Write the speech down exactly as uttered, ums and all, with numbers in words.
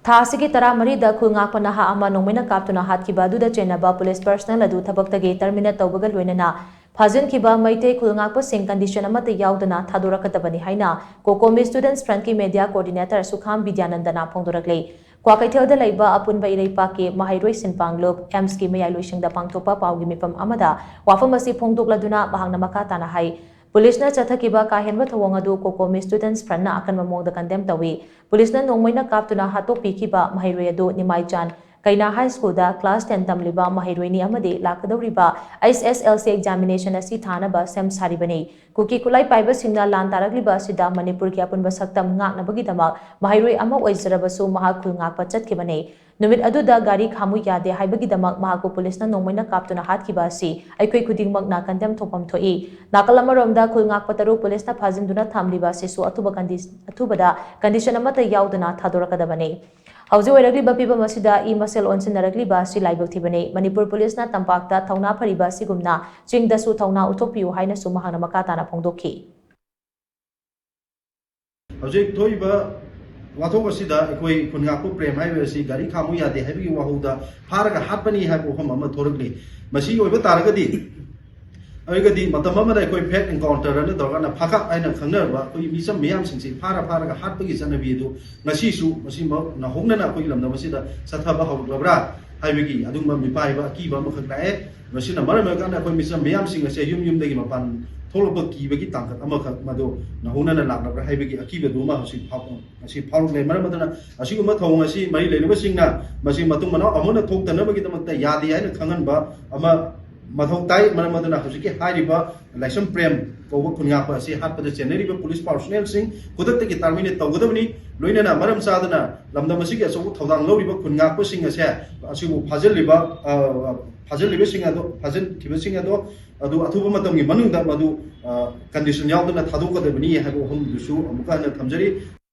ꯊꯥ ꯑꯁꯤꯒꯤ ꯇꯔꯥꯃꯔꯤꯗ ꯈꯨꯜ ꯉꯥꯛꯄ ꯅꯍꯥ ꯑꯃ ꯅꯣꯡꯃꯩꯅ ꯀꯥꯞꯇꯨꯅ ꯍꯥꯠꯈꯤꯕ ꯑꯗꯨꯗ ꯆꯦꯟꯅꯕ ꯄꯨꯂꯤꯁ ꯄꯔꯁꯅꯦꯜ ꯑꯗꯨ ꯊꯕꯛꯇꯒꯤ ꯇꯔꯃꯤꯅꯦꯠ ꯇꯧꯕꯒ ꯂꯣꯏꯅꯅ ꯐꯥꯖꯤꯟꯈꯤꯕ ꯃꯩꯇꯩ ꯈꯨꯜ ꯉꯥꯛꯄꯁꯤꯡ ꯀꯟꯗꯤꯁꯟ ꯑꯃꯠꯇ ꯌꯥꯎꯗꯅ ꯊꯥꯗꯣꯔꯛꯀꯗꯕꯅꯤ ꯍꯥꯏꯅ ꯀꯣꯀꯣꯃꯤ ꯁ꯭ꯇꯨꯗꯦꯟꯠꯁ ꯐ꯭ꯔꯟꯠꯀꯤ ꯃꯦꯗꯤꯌꯥ ꯀꯣꯑꯣꯔꯗꯤꯅꯦꯇꯔ ꯁꯨꯈꯥꯝ ꯕꯤꯗ꯭ꯌꯥꯅꯟꯗꯅ ꯐꯣꯡꯗꯣꯔꯛꯂꯤ꯫ ꯀ꯭ꯋꯥꯀꯩꯊꯦꯜꯗ ꯂꯩꯕ ꯑꯄꯨꯟꯕ ꯏꯔꯩꯄꯥꯛꯀꯤ ꯃꯍꯩꯔꯣꯏ ꯁꯤꯟꯄꯥꯡꯂꯨꯞ ꯑꯦꯝꯁꯀꯤ ꯃꯌꯥꯏꯂꯣꯏꯁꯪꯗ ꯄꯥꯡꯊꯣꯛꯄ ꯄꯥꯎꯒꯤ ꯃꯤꯐꯝ ꯑꯃꯗ ꯋꯥꯐꯝ ꯑꯁꯤ ꯐꯣꯡꯗꯣꯛꯂꯗꯨꯅ ꯃꯍꯥꯛꯅ ꯃꯈꯥ ꯇꯥꯅ ꯍꯥꯏ, ꯄꯨꯂꯤꯁꯅ ꯆꯠꯊꯈꯤꯕ ꯀꯥꯍꯦꯟꯕ ꯊꯧꯑꯣꯡ ꯑꯗꯨ ꯀꯣꯀꯣꯃꯤ ꯁ꯭ꯇꯨꯗꯦꯟꯠꯁ ꯐ꯭ꯔꯟꯠꯅ ꯑꯀꯟꯕ ꯃꯑꯣꯡꯗ ꯀꯟꯗꯦꯝ ꯇꯧꯏ꯫ ꯄꯨꯂꯤꯁꯅ ꯅꯣꯡꯃꯩꯅ ꯀꯥꯞꯇꯨꯅ ꯍꯥꯠꯇꯣꯛꯄꯤꯈꯤꯕ ꯃꯍꯩꯔꯣꯏ ꯑꯗꯨ ꯅꯤꯃꯥꯏꯆꯥꯟ ꯀꯩꯅꯥ ꯍꯥꯏ ꯁ꯭ꯀꯨꯜꯗ ꯀ꯭ꯂꯥꯁ ꯇꯦꯟ ꯇꯝꯂꯤꯕ ꯃꯍꯩꯔꯣꯏꯅꯤ ꯑꯃꯗꯤ ꯂꯥꯛꯀꯗꯧꯔꯤꯕ ꯑꯩꯆ ꯑꯦꯁ ꯑꯦꯜ ꯁꯤ ꯑꯦꯛꯖꯥꯃꯤꯅꯦꯁꯟ ꯑꯁꯤ ꯊꯥꯅꯕ ꯁꯦꯝ ꯁꯥꯔꯤꯕꯅꯤ꯫ ꯀꯨꯀꯤ ꯈꯨꯠꯂꯥꯏ ꯄꯥꯏꯕꯁꯤꯡꯅ ꯂꯥꯟ ꯇꯥꯔꯛꯂꯤꯕ ꯑꯁꯤꯗ ꯃꯅꯤꯄꯨꯔꯒꯤ ꯑꯄꯨꯟꯕ ꯁꯛꯇꯝ ꯉꯥꯛꯅꯕꯒꯤꯗꯃꯛ ꯃꯍꯩꯔꯣꯏ ꯑꯃ ꯑꯣꯏꯖꯔꯕꯁꯨ ꯃꯍꯥꯛ ꯈꯨꯜ ꯉꯥꯛꯄ ꯆꯠꯈꯤꯕꯅꯤ꯫ ꯅꯨꯃꯤꯠ ꯑꯗꯨꯗ ꯒꯥꯔꯤ ꯈꯥꯝꯃꯨ ꯌꯥꯗꯦ ꯍꯥꯏꯕꯒꯤꯗꯃꯛ ꯃꯍꯥꯛꯄꯨ ꯄꯨꯂꯤꯁꯅ ꯅꯣꯡꯃꯩꯅ ꯀꯥꯞꯇꯨꯅ ꯍꯥꯠꯈꯤꯕ ꯑꯁꯤ ꯑꯩꯈꯣꯏ ꯈꯨꯗꯤꯡꯃꯛꯅ ꯀꯟꯗꯦꯝ ꯊꯣꯛꯐꯝ ꯊꯣꯛꯏ꯫ ꯅꯥꯀꯜ ꯑꯃꯔꯣꯝꯗ ꯈꯨꯜ ꯉꯥꯛꯄ ꯇꯔꯨꯛ ꯄꯨꯂꯤꯁꯅ ꯐꯥꯖꯤꯟꯗꯨꯅ ꯊꯝꯂꯤꯕ ꯑꯁꯤꯁꯨ ꯑꯊꯨꯕ ꯀꯟꯗꯤ-, ꯑꯊꯨꯕꯗ ꯀꯟꯗꯤꯁꯟ ꯑꯃꯠꯇ ꯌꯥꯎꯗꯅ ꯊꯥꯗꯣꯔꯛꯀꯗꯕꯅꯤ꯫ ꯍꯧꯖꯤꯛ ꯑꯣꯏꯔꯛꯂꯤꯕ ꯐꯤꯕꯝ ꯑꯁꯤꯗ ꯏ ꯃꯁꯦꯜ ꯑꯣꯟꯁꯤꯟꯅꯔꯛꯂꯤꯕ ꯑꯁꯤ ꯂꯥꯏꯕꯛ ꯊꯤꯕꯅꯤ꯫ ꯃꯅꯤꯄꯨꯔ ꯄꯨꯂꯤꯁꯅ ꯇꯝꯄꯥꯛꯇ ꯊꯧꯅꯥ ꯐꯔꯤꯕ ꯑꯁꯤꯒꯨꯝꯅ ꯆꯤꯡꯗꯁꯨ ꯊꯧꯅꯥ ꯎꯠꯊꯣꯛꯄꯤꯌꯨ ꯍꯥꯏꯅꯁꯨ ꯃꯍꯥꯛꯅ ꯃꯈꯥ ꯇꯥꯅ ꯐꯣꯡꯗꯣꯛꯈꯤ꯫ ꯍꯧꯖꯤꯛ ꯊꯣꯛꯏꯕ ꯋꯥꯊꯣꯛ ꯑꯁꯤꯗ ꯑꯩꯈꯣꯏ ꯈꯨꯟ ꯉꯥꯛꯄ ꯄ꯭ꯔꯦꯝ ꯍꯥꯏꯕ ꯑꯁꯤ ꯒꯥꯔꯤ ꯈꯥꯝꯃꯨ ꯌꯥꯗꯦ ꯍꯥꯏꯕꯒꯤ ꯋꯥꯍꯧꯗ ꯐꯥꯔꯒ ꯍꯥꯠꯄꯅꯤ ꯍꯥꯏꯕ ꯋꯥꯐꯝ ꯑꯃ ꯊꯣꯔꯛꯂꯤ꯫ ꯃꯁꯤ ꯑꯣꯏꯕ ꯇꯥꯔꯒꯗꯤ, ꯑꯣꯏꯔꯒꯗꯤ ꯃꯇꯝ ꯑꯃꯗ ꯑꯩꯈꯣꯏ ꯐꯦꯛ ꯑꯦꯟꯀꯥꯎꯟꯇꯔ ꯑꯅ ꯇꯧꯔꯀꯥꯟꯗ ꯐꯥꯀꯛ ꯍꯥꯏꯅ ꯈꯪꯅꯔꯕ ꯑꯩꯈꯣꯏꯒꯤ ꯃꯤꯆꯝ ꯃꯤꯌꯥꯝꯁꯤꯡꯁꯤ ꯐꯥꯔ ꯐꯥꯔꯒ ꯍꯥꯠꯄꯒꯤ ꯆꯠꯅꯕꯤ ꯑꯗꯨ ꯉꯁꯤꯁꯨ ꯃꯁꯤꯃꯛ ꯅꯧꯍꯧꯅꯅ ꯑꯩꯈꯣꯏꯒꯤ ꯂꯝꯗꯝ ꯑꯁꯤꯗ ꯆꯠꯊꯕ ꯍꯧꯔꯛꯂꯕ꯭ꯔꯥ ꯍꯥꯏꯕꯒꯤ ꯑꯗꯨꯒꯨꯝꯕ ꯃꯤꯄꯥꯏꯕ ꯑꯀꯤꯕ ꯑꯃꯈꯛ ꯂꯥꯛꯑꯦ꯫ ꯃꯁꯤꯅ ꯃꯔꯝ ꯑꯣꯏꯔꯀꯥꯟꯗ ꯑꯩꯈꯣꯏ ꯃꯤꯆꯝ ꯃꯤꯌꯥꯝꯁꯤꯡ ꯑꯁꯦ ꯌꯨꯝ ꯌꯨꯝꯗꯒꯤ ꯃꯄꯥꯟ ꯊꯣꯛꯂꯛꯄ ꯀꯤꯕꯒꯤ ꯇꯥꯡꯀꯛ ꯑꯃꯈꯛ ꯃꯗꯨ ꯅꯧꯍꯧꯅꯅ ꯂꯥꯛꯂꯕ꯭ꯔꯥ ꯍꯥꯏꯕꯒꯤ ꯑꯀꯤꯕꯗꯨ ꯑꯃ ꯍꯧꯖꯤꯛ ꯐꯥꯎ-, ꯉꯁꯤ ꯐꯥꯎꯔꯛꯂꯦ꯫ ꯃꯔꯝ ꯑꯗꯨꯅ ꯑꯁꯤꯒꯨꯝꯕ ꯊꯧꯑꯣꯡ ꯑꯁꯤ ꯃꯔꯤ ꯂꯩꯅꯕꯁꯤꯡꯅ ꯃꯁꯤ ꯃꯇꯨꯡ ꯃꯅꯥꯎ ꯑꯃꯨꯛ ꯍꯟꯅ ꯊꯣꯛꯇꯅꯕꯒꯤꯗꯃꯛꯇ ꯌꯥꯗꯦ ꯍꯥꯏꯅ ꯈꯪꯍꯟꯕ ꯑꯃ ꯃꯊꯧ ꯇꯥꯏ꯫ ꯃꯔꯝ ꯑꯗꯨꯅ ꯍꯧꯖꯤꯛꯀꯤ ꯍꯥꯏꯔꯤꯕ ꯂꯥꯏꯁ꯭ꯔꯝ ꯄ꯭ꯔꯦꯝ ꯀꯧꯕ ꯈꯨꯟꯉꯥꯛꯄ ꯑꯁꯤ ꯍꯥꯠꯄꯗ ꯆꯦꯟꯅꯔꯤꯕ ꯄꯨꯂꯤꯁ ꯄꯥꯔꯁꯣꯅꯦꯜꯁꯤꯡ ꯈꯨꯗꯛꯇꯒꯤ ꯇꯔꯃꯤꯅꯦꯠ ꯇꯧꯒꯗꯕꯅꯤ꯫ ꯂꯣꯏꯅꯅ ꯃꯔꯝ ꯆꯥꯗꯅ ꯂꯝꯗꯝ ꯑꯁꯤꯒꯤ ꯑꯆꯧꯕ ꯊꯧꯗꯥꯡ ꯂꯧꯔꯤꯕ ꯈꯨꯟꯉꯥꯛꯄꯁꯤꯡ ꯑꯁꯦ ꯑꯁꯤꯕꯨ ꯐꯥꯖꯤꯜꯂꯤꯕ, ꯑ, ꯐꯥꯖꯤꯜꯂꯤꯕꯁꯤꯡ ꯑꯗꯣ, ꯐꯥꯖꯤꯟꯈꯤꯕꯁꯤꯡ ꯑꯗꯣ ꯑꯗꯨ ꯑꯊꯨꯕ ꯃꯇꯝꯒꯤ ꯃꯅꯨꯡꯗ ꯃꯗꯨ, ꯑ, ꯀꯟꯗꯤꯁꯟ ꯌꯥꯎꯗꯅ ꯊꯥꯗꯣꯛꯀꯗꯕꯅꯤ ꯍꯥꯏꯕ ꯋꯥꯐꯝꯗꯨꯁꯨ ꯑꯃꯨꯛꯀ ꯍꯟꯅ ꯊꯝꯖꯔꯤ꯫